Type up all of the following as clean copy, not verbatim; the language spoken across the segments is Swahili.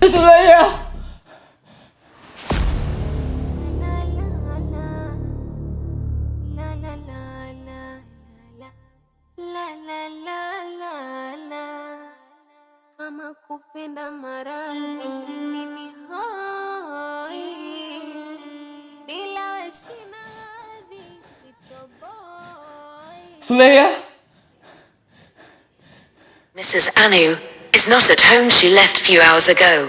Sulaiya! Kama kupenda maradhi mimi hoi, bila we sina hadhi, sitoboi. Sulaiya! Mrs. Anu is not at home. She left few hours ago.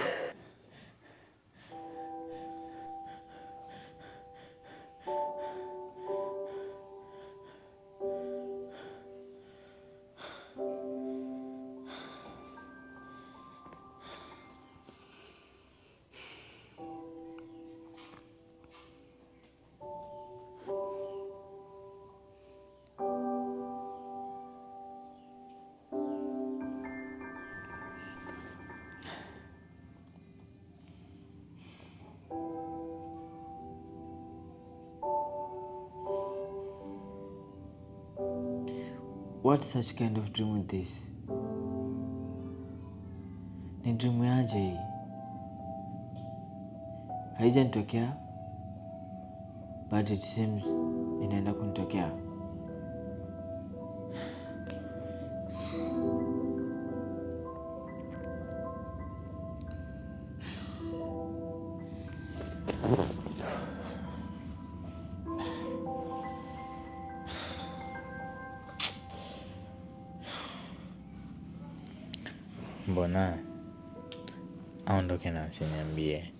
What such kind of dream is this? Ni dream yaje hii? Haijanitokea, but it seems inaenda kunitokea. Mbona aondoke na asiniambie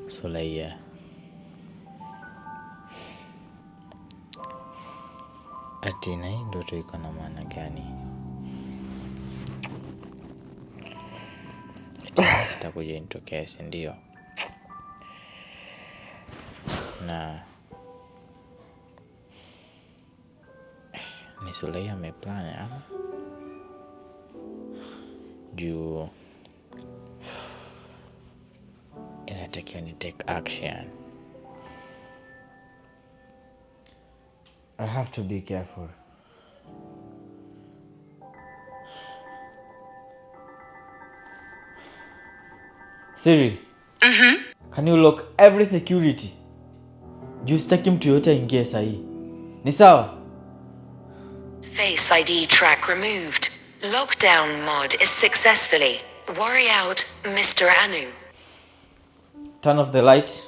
Sulaia? Ati na hii ndoto iko na maana gani? Ati sitakuja nitokee, si ndio? Na ni Sulaia ameplan ama juu inatakiwa ni take action. I have to be careful. Siri. Can you lock every security? Juu sitaki mtu yoyote aingie sahii. Ni sawa? Face ID track removed. Lockdown mod is successfully. Worry out, Mr. Anu. Turn off the light.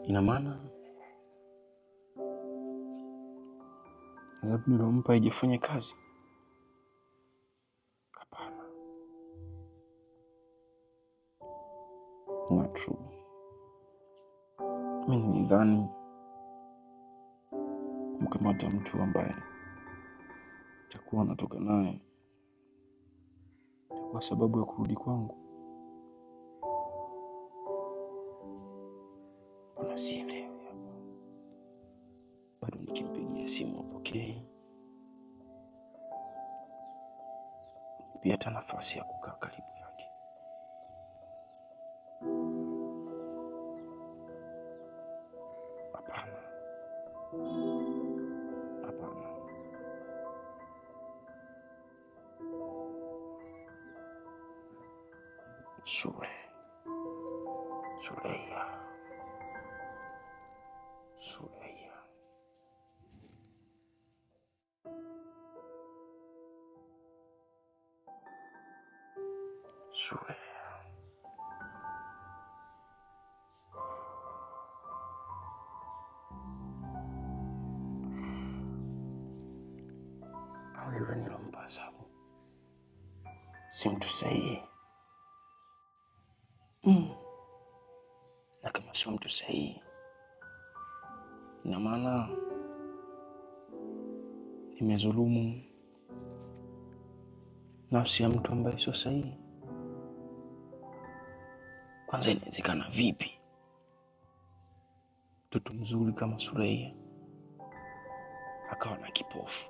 Ina maana adhabu nilompa haijafanya kazi? Hapana, not true. Mimi nilidhani kumkamata mtu ambaye takuwa natoka naye kwa sababu ya kurudi kwangu. Mbona sielewi hapa? Bado nikimpigia simu apokee, pia hata nafasi ya kukaa karibu yake. Hapana. Sule. Suleia. Suleia. Suleia. Au yule nilompa adhabu si mtu sahihi. Na kama sio mtu sahihi, ina maana nimezulumu nafsi ya mtu ambaye sio sahihi. Kwanza inawezekana vipi mtoto mzuri kama Suleia akawa na kipofu?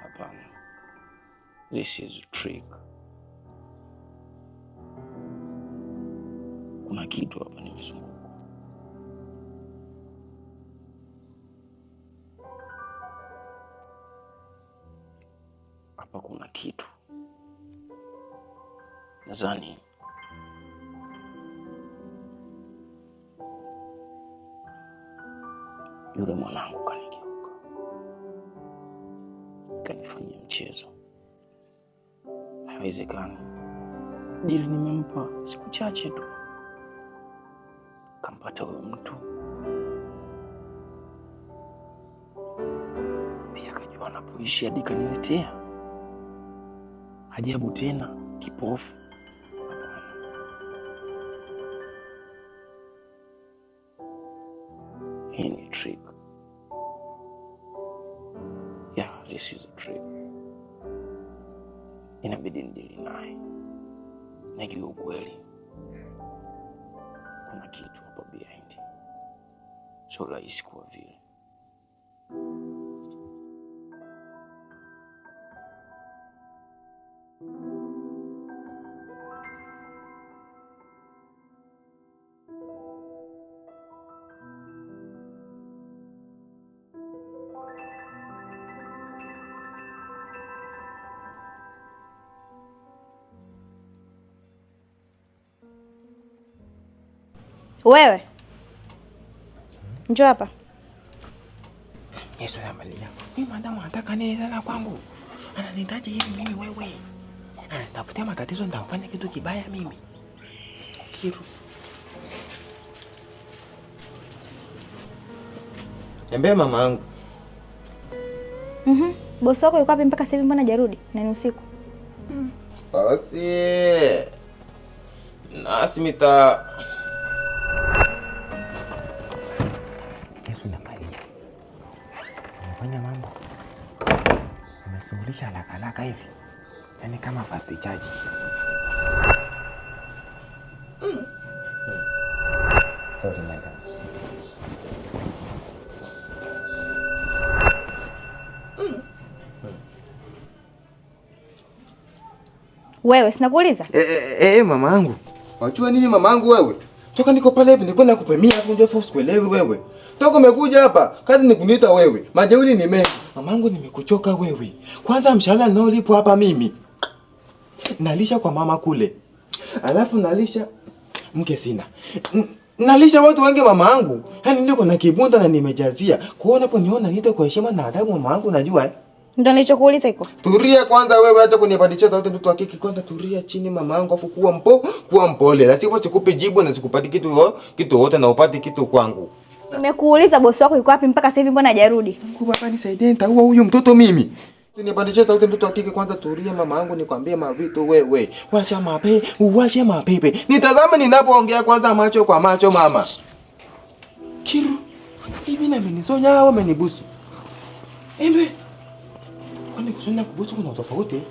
Hapana, this is a trick. Kuna kitu hapa nimezungukwa. Hapa kuna kitu. Nadhani yule mwanangu kanigeuka, kanifanyia mchezo. Haiwezekani. Dili nimempa siku chache tu, kampata huyo mtu pia, akajua anapoishi hadi kaniletea. Ajabu tena, kipofu. Hapana. Hii ni trick. Yeah, this is a trick. Inabidi nidili naye, najua ukweli. Kuna kitu hapa behind, sio rahisi kuwa vile. Wewe njoo hapa. Yesu na Maria. Mimi madamu anataka nini sana kwangu? Ananihitaji hivi mimi wewe. Anatafutia matatizo, nitamfanya kitu kibaya mimi. Kiru. Niambie mama yangu. Bosi wako yuko wapi mpaka sasa hivi, mbona hajarudi? Na ni usiku. Bosi. Nasimita. Yesu na Maria. Amefanya mambo. Amesuluhisha haraka haraka hivi. Yaani kama fast charge. Sorry madam. Wewe sinakuuliza? Mama yangu. Unajua nini mama yangu wewe? Toka niko pale hivi nilikuwa nakupemia afu unajua force kuelewi wewe. Toka umekuja hapa, kazi ni kuniita wewe. Majeuri ni mengi. Mamangu nimekuchoka wewe. Kwanza mshahara ninaolipwa hapa mimi nalisha kwa mama kule. Alafu nalisha mke sina. Nalisha watu wengi mama yangu. Yaani niko na kibunda na nimejazia. Kuona hapo niona niite kwa heshima na adabu mama yangu unajua eh? Ndio nilichokuuliza iko. Turia kwanza wewe, acha kunipandisha sauti mtoto wa kike. Kwanza turia chini mama yangu, afu kuwa mpole. La sivyo sikupi jibu na sikupati kitu wote na upati kitu kwangu. Nimekuuliza bosi wako yuko wapi mpaka sasa hivi, mbona hajarudi? Mungu baba nisaidie, nitaua huyu mtoto mimi. Usinipandishe sauti mtoto wa kike, kwanza turia mama yangu nikwambie mavitu wewe. Wacha mape, uwache mapepe. Nitazame ninapoongea kwanza macho kwa macho mama. Kiru. Hivi na amenisonya au amenibusu? Embe. Kwani kusonya kubusu kuna tofauti?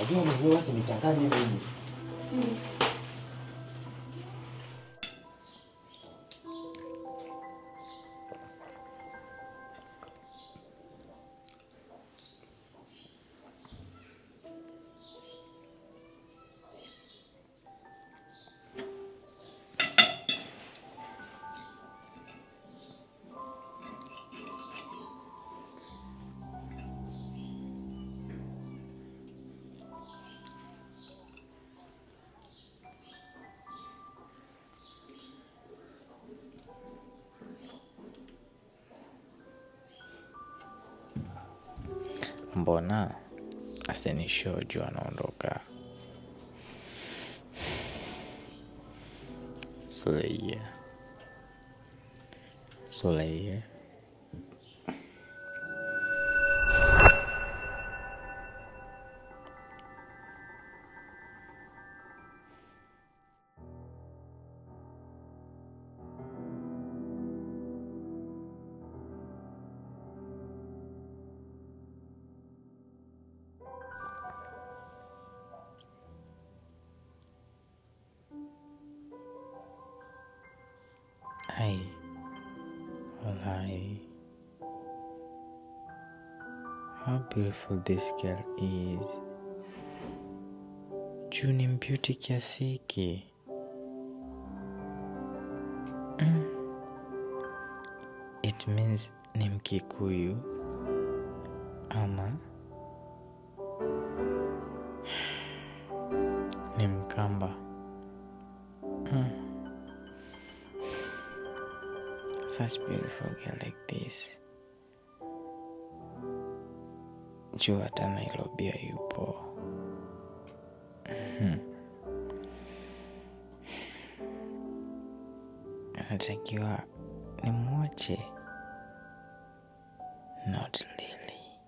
Najua mwenyewe wasinichanganye mimi. Mbona asinishow juu anaondoka? Suleia, Suleia. Ai, walai. How beautiful this girl is. Juu ni beauty kiasi hiki. It means ni Mkikuyu ama ni Mkamba. Such beautiful girl like this. Juu hata Nairobi hayupo. Anatakiwa nimwache. Not really.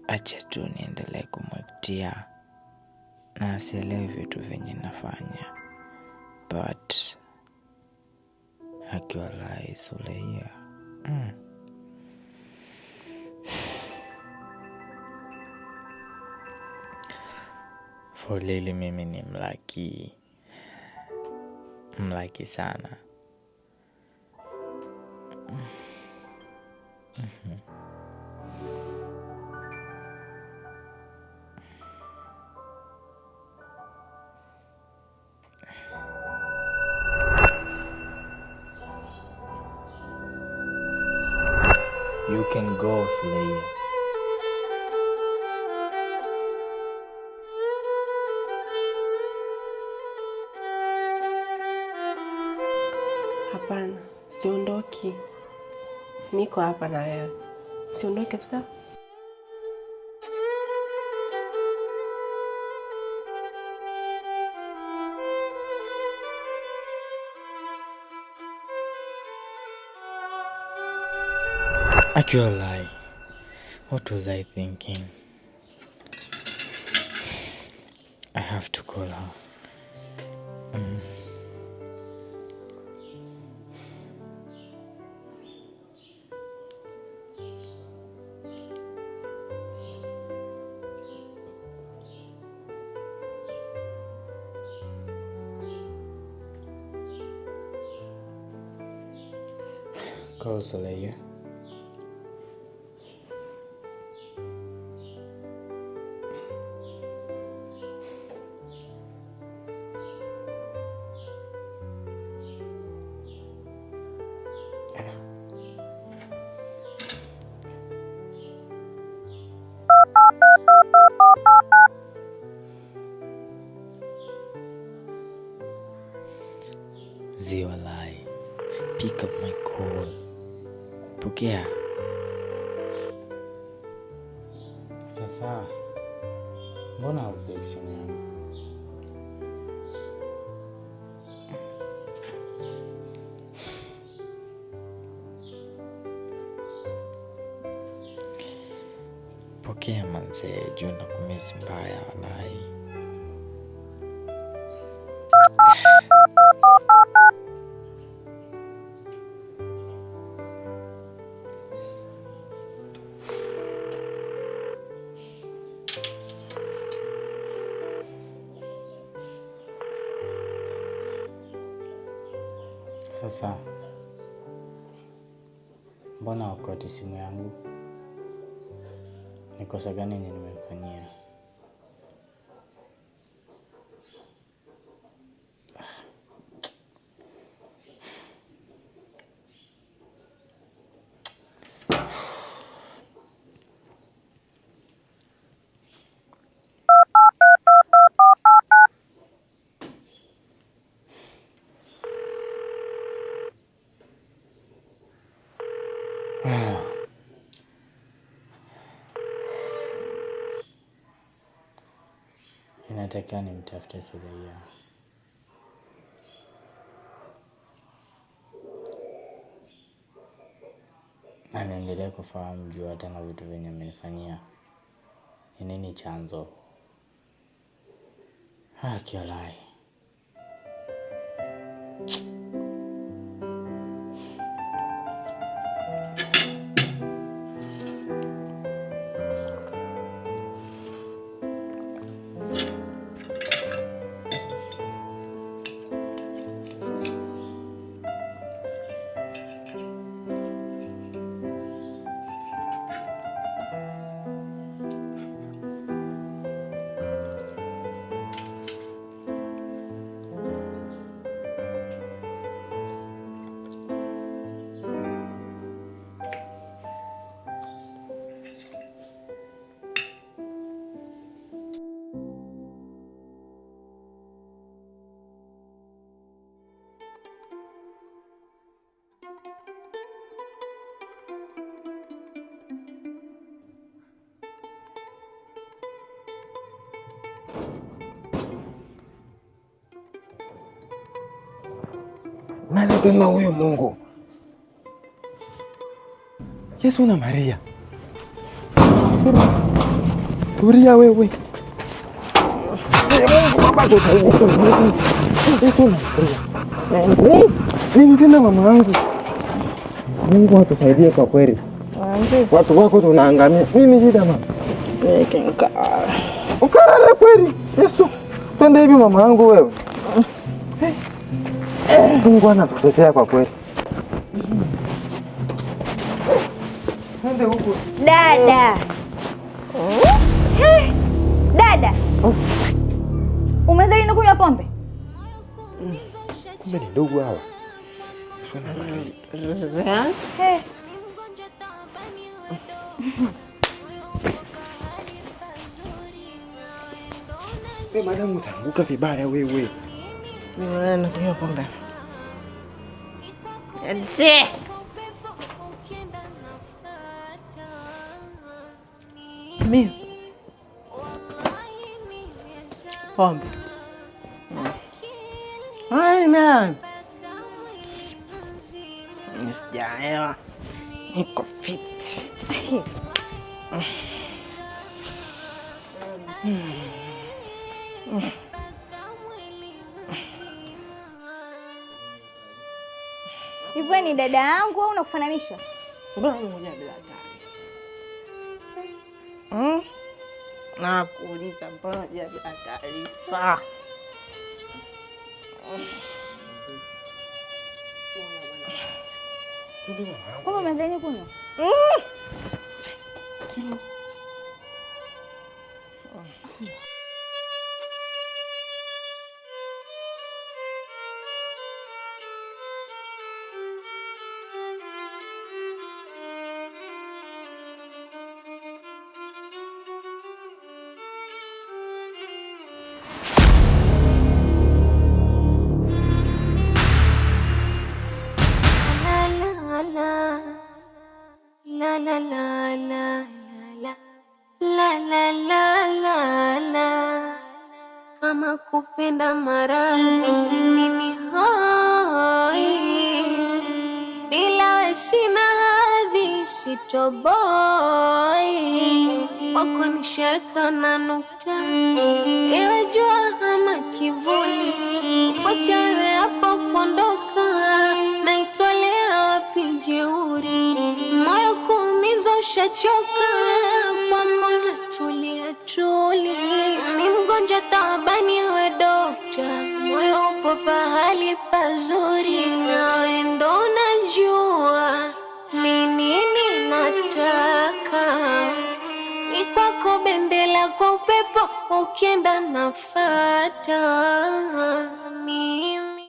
Acha tu niendelee kumwektia na asielewe vitu venye nafanya. But akiwa lai Suleia. For Lily mimi ni mlaki. Mlaki sana. You can go, Suleia. Hapana, siondoki. Niko hapa na wewe. Siondoki kabisa. Akiwa, what was I thinking? I have to call her. Call Suleia. Ziwalai, pick up my call. Pokea. Sasa, mbona haupiki simu yangu? Pokea manze, juu nakumisi mbaya walai. Sasa, mbona hukati simu yangu? Ni kosa gani yenye nimemfanyia? Natakiwa nimtafute Suraiya. Na niendelee kufahamu juu hata na vitu vyenye amenifanyia. Ni nini chanzo? Haki walai. Nani tena huyu Mungu? Yesu na Maria. Tulia wewe. Mungu baba tusaidie. Yesu na Maria. Nini tena mama yangu? Mungu atusaidie kwa kweli. Watu wako tunaangamia. Nini shida mama? Ukarare kweli. Yesu. Twende hivi mama yangu wewe. Mungu anatutetea kwa kweli. Twende huko. Dada. Hey, dada. Umeanza lini kunywa pombe? Kumbe ni ndugu hawa. Hey. Wewe madamu utaanguka vibaya wewe. Mimi nakunywa pombe. Mimi pombe. Ai, man. Sijaelewa. Niko fit. Hivyo ni dada yangu au unakufananisha? Mbona unakuja bila taarifa? Nakuuliza, mbona unakuja bila taarifa? Kumbe umeanza lini kunywa? La la la la la la la la la la. Kama kupenda maradhi mimi hoi, bila we sina hadhi, sitoboi. Wako nishaka na nukta, iwe jua ama kivuli, wacha wewe hapo kuondoka, naitolea wapi jeuri? Moyo kuumiza ushachoka, kwako natulia tuli. Mi mgonjwa taabani, we dokta, moyo upo pahali pazuri, nawe ndo najua mi nini nataka. Ni kwako bendela kwa upepo, ukienda nafata mimi.